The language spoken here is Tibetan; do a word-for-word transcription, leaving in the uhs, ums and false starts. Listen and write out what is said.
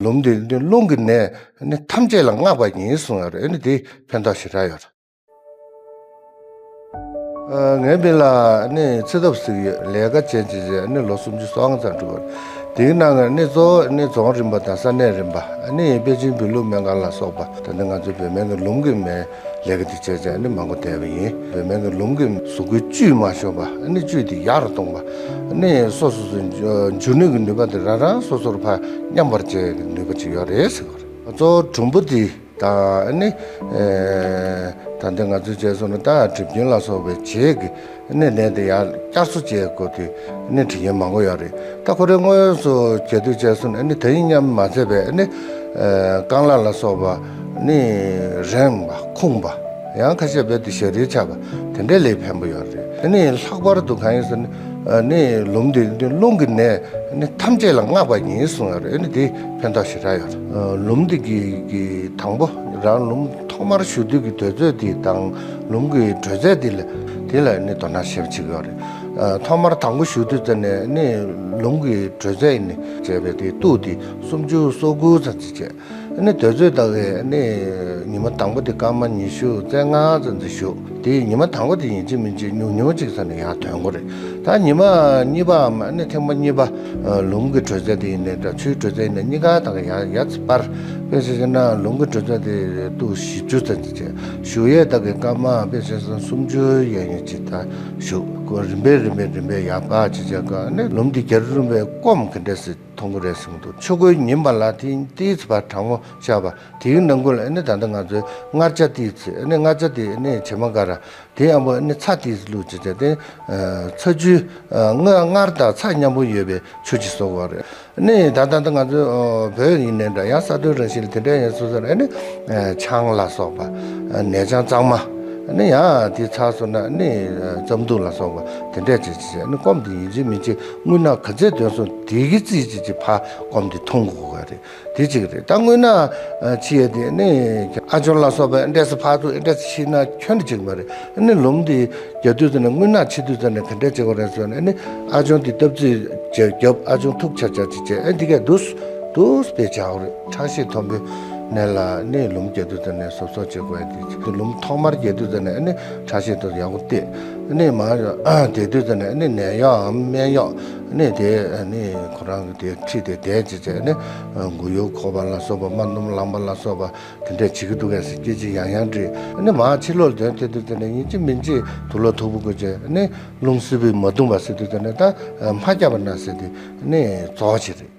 ལུམ་འདི་རླུང་གི་ནད་ནི་ཐམས་ཅད་ལ་སྔགས་པ་ཡིན་གསུངས་ཡོད་རེད། ཨ་ནི་དེ་ཕན་ཐོགས་ཞེ་དྲག་ཡོད་རེད། ཨ། ངའི་མིང་ལ་ནི་ཚེ་ཐབས་ཟེར་གྱི་ཡོད། ལས་ཀ་བྱས་བྱས་བྱས་ནི་ལོ་སུམ་ཅུ་སོ་ལྔ་ཙམ་འགྲོ་བ་རེད། དེའི་ནང་ནས་ནི་གཙོ་བོ་ནི་རྫོང་རིམ་པ་དང་ས་གནས་རིམ་པ། ཨ་ནི་པེ་ཅིན་བོད་ལུགས་སྨན་ཁང་ལ་སོགས་པ། ད་ནི་ང་ཚོའི་བོད་སྨན་གྱི་ལུམ་གྱི་སྨན་ལས་ཀ་དེ་བྱས་བྱས་ནི་མང་པོ་བསྡད་པ་ཡིན། བོད་སྨན་གྱི་ལུམ་གྱི་གཟུགས་པོའི་བཅུད་མ་ཞོག་པ། ཨ་ནི་བཅུད་དེ་ཡག་རུ་གཏོང་བ། ཨ་ནི་སོ་སོ་སོའི་འཇུ་ནུས་ཀྱི་ནུས་པ་དེ་རང་རང་སོ་སོར་ཕར་མཉམ་པར་བྱེད་ཀྱི་ནུས་པ་ཅིག་ཡོད་རེད་ཟེར་བ་རེད། གཙོ་བོ་གྲུམ་བུ་དེ་དང་། ཨ་ནི་ཨེ་ད་ལྟ་ང་ཚོས་བྱས་སོང་ན་ད་གྲིབ་སྐྱོན་ལ་སོགས་པའི་བྱེད་ཀྱི་ཨ་ནི་ནད་དེ་ཡར་བསྐྱར་གསོ་བྱེད་དགོས་དུས་ཨ་ནི་དྲི་མཁན་མང་པོ་ཡོད་རེད། ད་ཁོ་རང་དངོས་སུ་བྱེད་དུས་བྱས་སོང་ན་ཨ་ནི་དེ་ཡིན་མཉམ་མ་ཚད་པའི་ཨ་ནི་ཨེ་རྐང་ལག་ལ་སོགས་པ་ཨ་ནི་རེངས་པ་ཁུངས་པ། ཡང་ཁ་ཤས་རྦད་དེ་ཞ་རིལ་ཆགས་པ་དེ་འདྲའི་ལས་ཕན་པོ་ཡོད་རེད། ཨ་ནི་ལྷག་པར་དུ་གང་ཡིན་ཟེར་ན། ཨ་ནི་ལུམ་འདི་རླུང་གི་ནད་ཨ་ནི་ཐམས་ཅད་ལ་སྔགས་པ་ཡིན་གསུངས་ཡོད་རེད། ཨ་ནི་དེ་ཕན་ཐོགས་ཞེ་དྲག་ཡོད་རེད། ཨ། ལུམ་འདི་གི་གི་དང་པོ་རང་ལུམ་ཐོག་མར་ཞུ་དུས་ཀྱི་དུས་ཚོད་འདི་དང་ལུམ་གྱི་དྲོད་ཚད་འདི་ལ་དེ་ལ་ཨ་ནི་དོ་སྣང་ཞེ་པོ་བྱེད་ཀྱི་ཡོད་རེད། ཨ། ཐོག་མར་དང་པོ་ཞུ་དུས་ཙམ་ནས་ཨ་ནི་ལུམ་གྱི་དྲོད་ཚད་ཨ་ནི་བྱས་པའི་དེ་གཏུགས་དེ་སུམ་ཅུ་སོ་དགུ་ཙམ་ཅིག་བྱས། ཨ་ནི་དུས་ཚོད་ལྟ་བུའི་ཨ་ནི་ཉི་མ་དང་པོ་དེ་སྐར་མ་ཉི་ཤུ་རྩ་ལྔ་ཙམ་ཅིག་བཞུགས། དེ་ཉི་མ་དང་པོ་དེ་ཡིན་གཅིག་མིན་གཅིག་ཉུང་ཉུང་ཅིག་ཙམ་ནས་ཡར་ཐོན་དགོས་རེད། ད་ཉི་མ་གཉིས་པའམ་ཨ་ནི་ཐེངས་མ་གཉིས་པ། ཨ། ལུམ་གྱི་དྲོད་ཚད་དེ་ཡིན་ནའི་འདྲ། ཆུའི་དྲོད་ཚད་ཡིན་ནའི་གཉིས་ཀ་དང་ཡར་ཡར་སྤར། དཔེ་བྱས་ན་ལུམ་གྱི་དྲོད་ཚད་དེ་ཏུ་བཞི་བཅུ་ཙམ་ཅིག་བྱས། བཞུགས་ཡས་དག་གི་སྐར་མ་དཔེ་བྱས་ན་སུམ་ཅུ་ཡན་ཡོད་ཅིག་ད་བཞུགས། ཁོ་རིམ་པས་རིམ་པས་རིམ་པས་ཡར་སྤར་བྱས་བྱས་ཀ་ཨ་ནི་ལུམ་དེ་རྒྱ་རི་རིམ་པས་སྐོམ་ག་འདྲས་སེ་མཐོང་གི་རེད་གསུངས་འདུག་ཆུ་ཁོལ་ཉིན་པ་ལ་དེ་ཏིས་བར་གྲང་མོ་ཤར་བ་དེའི་ནང་ཁུལ་ཨ་ནི་ད་ལྟ་ང་ཚོའི་མངར་ཆ་ཏིས་ཨ་ནི་མངར་ཆ་དེ་ཨ་ནི་བྱེ་མ་ཀ་ར་དེ་ཡང་པོ་ཨ་ནི་ཚྭ་ཏིས་བླུགས་བྱས་བྱས་ཏེ། ཨ། ཚྭ་ཆུ། ཨ། མངར་མངར་དང་ཚྭ་མཉམ་པོ་ཡོད་པའི་ཆུ་ཅིག་བཟོ་དགོས་རེད། ཨ་ནི་ད་ལྟ་ད་ང་ཚོའི་ཨོ་བོད་ཡིན་ནའི་འདྲ། ཡང་ས་མཐོའི་རང་བཞིན་ལ་དེ་འདྲ་ཡང་སོ་སོར་ཨ་ནི་ཨ་ཆང་ལ་སོགས་པ། ཨ་ནས་ཆང་གཙང་མ། ཨ་ནི་ཡང་དེ་ཚར་སོང་ན་ཨ་ནི་ཨ་རྩམ་ཐུག་ལ་སོགས་པ་དེ་འདྲས་བྱས་བྱས་ཨ་ནི་སྐོམ་དེ་ཡིན་གཅིག་མིན་གཅིག་རྔུལ་ནག་ག་ཚད་ཐོན་སོང་དེ་གི་རྩིས་ཅིག་ཅིག་ཕར་སྐོམ་དེ་འཐུང་དགོས་པ་རེད། དེ་གཅིག་རེད། ད་རྔུལ་ནག་ཨ་ཕྱི་ཡས་དེ་ཨ་ནི་ཨ་ཅོང་ལ་སོགས་པའི་ཨ་འདྲས་སེ་ཕར་ཚུར་ཨ་འདྲས་སེ་ཕྱིན་ན་ཁྱོན་ནས་གཅིག་མ་རེད། ཨ་ནི་ལུམ་དེ་རྒྱག་དུས་ཙམ་ནས་རྔུལ་ནག་ཕྱི་དུས་ཙམ་ནས་ག་འདྲས་བྱེད་དགོས་རེད་ཟེར་ན། ཨ་ནི་ཨ་ཅོང་དེ་སྟབས་རྩིས་བྱས་རྒྱབ། ཨ་ཅོང་ཐུག་ཆག་ཆག་ཅིག་བྱས། ཨ་འདི་གས་འདུས་འདུས་པའི་བྱ་བ་རེད། ཁྲག་ཤེད་མཐོན་པོའི་ནད་ལ་ནི་ལུམ་རྒྱག་དུས་ཙམ་ནས་གཟབ་གཟབ་བྱེད་དགོས་ཡ་དེ་ཅིག་ལུམ་ཐོག་མར་རྒྱག་དུས་ཙམ་ནས་ཨ་ནི་ཁྲག་ཤེད་དེ་ཡག་པོ་བལྟས། ཨ་ནི་མར་བསྡད་དུས་ཙམ་ནས་ཨ་ནི་ནད་གཡོག་གམ་སྨན་གཡོག་ཨ་ནི་དེ་ཨ་ནི་ཁོ་རང་གི་དེ་ཁྲིད་དེ་བསྡད་བྱས་བྱས། ཨ་ནི་མགོ་ཡུ་འཁོར་བ་ལ་སོགས་པ། རྨ་འདོམ་ལངས་པ་ལ་སོགས་པ་དེ་འདྲས་བྱེད་ཀྱི་འདུག་གས་ཟེར་སྐད་ཆ་ཡང་ཡང་དྲིས། ཨ་ནི་མར་ཕྱི་ལོགས་ལ་དོན་ཐེབས་དུས་ཙམ་ནས་ཡིན་གཅིག་མིན་གཅིག་དུག་ལོག་མཐུག་པོ་དགོས་བྱས། ཨ་ནི་རླུང་བསིལ་པོས་མ་བརྡུངས་པ་ཟེར་དུས་ཙམ་ནས་ད་མ་བརྒྱབ་པ་ན་ཟེར་དུས་ཨ་ནི་རྫོགས་བྱས་རེད།